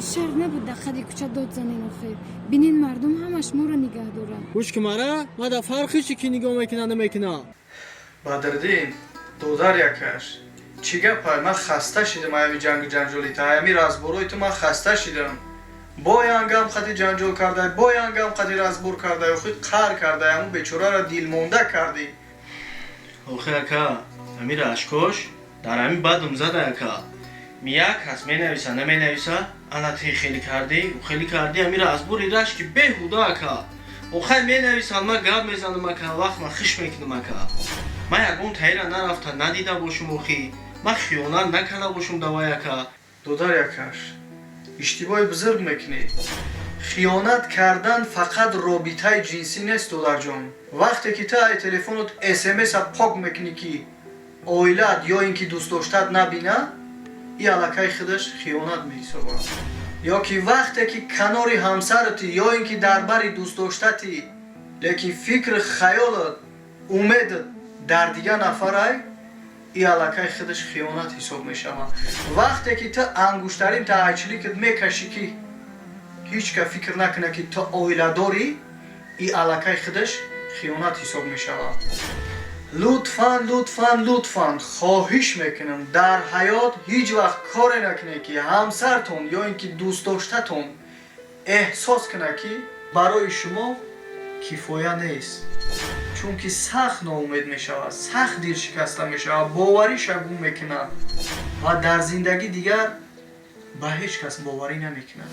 Шарт набуд дар қади кӯча дод занен охир. Бинен, мардум ҳамаш моро нигаҳ дорад. Гӯш ки, мара ма да фарқи чи, ки нигоҳ мекуна, намекуна. Бадриддин, додар якаш, чӣ гапай? Ман хаста шидам аями ҷангу ҷанҷоли та, аями разборои ту ман хаста шидам. Бо янгам қади ҷанҷол кардай, бо янгам қади разбор кардай, охи қаҳр кардай, ҳамун бечораро дилмонда кардӣ. Охи, ака, ами рашкош дар ҳами бадум зада, ака. Мияк кас менависа, наменависа, ана ти хеле кардӣ, хеле кардӣ, ами разбори рашки беҳуда, ака. Охай, менависанд, ман гап мезанам, ака, вақт ман хиш мекунам, ака. Ман ягон таира нарафта надида бошум, охи ман хиёнат накарда бошум давай, ака. Додар якаш, иштибоҳи бузург мекунӣ. Хиёнат кардан фақат робитаи ҷинсӣ нест, додарҷон. Вақте ки ту ай телефонот смса пок мекунӣ, ки оилаат ё ин ки дӯстдоштаат набина, и аллакай худаш хиёнат меҳисобад. Ё ки вақте ки канори ҳамсарати ё ин ки дар бари дӯстдоштати, лекин фикри хаёлат, умедат дар дигар нафарай, и аллакай худаш хиёнат ҳисоб мешавад. Вақте ки ту ангуштарин таачликат мекашӣ, ки ҳеҷ ка фикр накунад, ки ту оиладорӣ, и аллакай худаш хиёнат ҳисоб мешавад. Лутфан, лутфан, лутфан, хоҳиш мекунам, дар ҳаёт ҳеҷ вақт коре накунед, ки ҳамсартон ё ин ки дӯстдоштатон эҳсос кунад, ки барои шумо кифоя нест, чунки сахт ноумед мешавад, сахт дилшикаста мешавад, бовариша гум мекунад ва дар зиндагӣ дигар ба ҳеҷ кас боварӣ намекунад.